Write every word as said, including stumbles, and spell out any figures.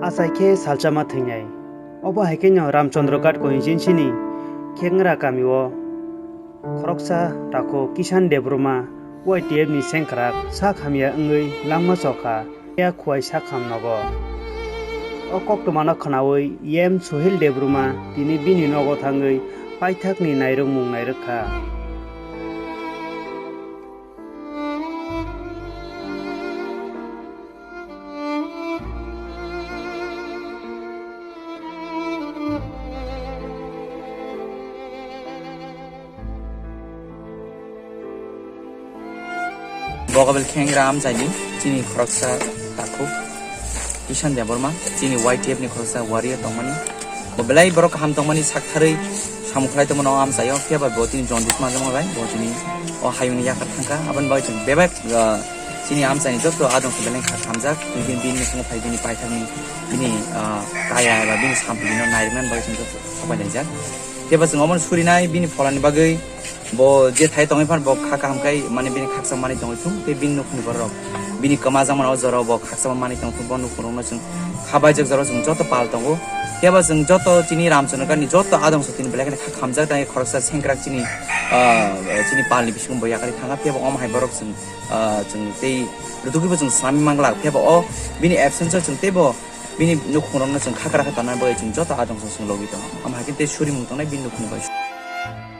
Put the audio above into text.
Achai khe salsa ma thwinai. Obo hai kheno Ramchandra Ghat constituency ni Khengra kami o khoroksa takhuk Kishan Debbarma Y T F ni sengkrak sak hamya wngwi langma chokha, ya khuwai sak ham nogo. O koktwmano khwnawi M Suhil Debbarma tini bini nogo thangwi paithakni nairwkmung nairwkha. Bogabel Khengra amchaini chini khoroksa takhuk Kishan Debbarma, chini Y T F ni khoroksa warrior tongmani. Bo belai borok kaham tongmani saktharwi samung khlai tongmano amchaio, phiya ba bo tini jaundice manjakma bai bo tini o hayungni yakar thangkha. Aboni bagwi chwng bebak, ah, chini amchaini joto adong belai kha hamjak, tini bini nukhungo phai bini paithakni bini, ah, kaya eba bini sampilino nairwknani bagwi chwng joto sopai laijak. Phiya ba chwng omono surinai bini pholani bagwi. Bo je thai tongwi phan bo kha kaham khai mani bini khaksa manwi tongwi thung tei bini nukhungni borok bini kwma jakmano o jorao bo khaksa manwi tong thung. Bo nukhungrokno chwng kha baijak jorao chwng joto pal tongo. Phiya ba chwng joto chini Ramchandra Ghat ni joto adong sotini belai kheno kha khamjak tei khoroksa sengkrak chini, ah, chini palni bisingo bo yakarwi thangkha. Phiya ba omo hai borok chwng, ah, chwng tei rwtugwibo chwng sami manglak. Phiya ba o bini absence o chwng teibo bini nukhungrokno chwng khakra kha tongna bagwi chwng joto adong song chwng logwi tongo. Omo hai khe tei surimung tongnai bini nukhungni bai.